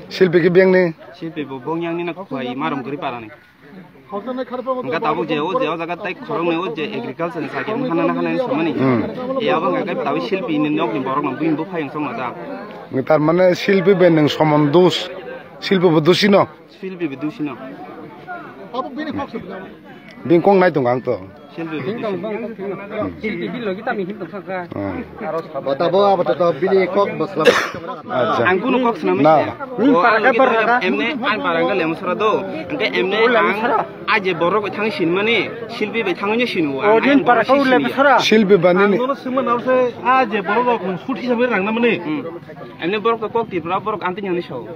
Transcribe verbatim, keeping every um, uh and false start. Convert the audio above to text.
Silpi khe bengni? Silpi bo bong yang ni na khwai marom guri parani. Hingke tabuk je o je o jaga tai khoroknwi o je agriculture ni sakhe hana hana ni somani. Hmm. E abo hingke tabuk silpi ni nok ni borok no buini buphai wng song na da. Tar mane silpi bai nwng somon dus. Silpi bo dusi no? Silpi bo dusi no. Bini kok nai tongo ang to. Silpi bo dusi no. Silpi bill logi tami him tong sakha. Hmm. Abo to bini kok bosla. Acha. Ang kunu kok swnamwi na. Emne ang paranga lem sara do. Angke emne ang aje borok bai thangwi sinmani, silpi bai thangwi sinu. Silpi bani ni. Aje borok rok suthi sabai rang namani. Emne borok to kok Tripura borok anti nyani sao.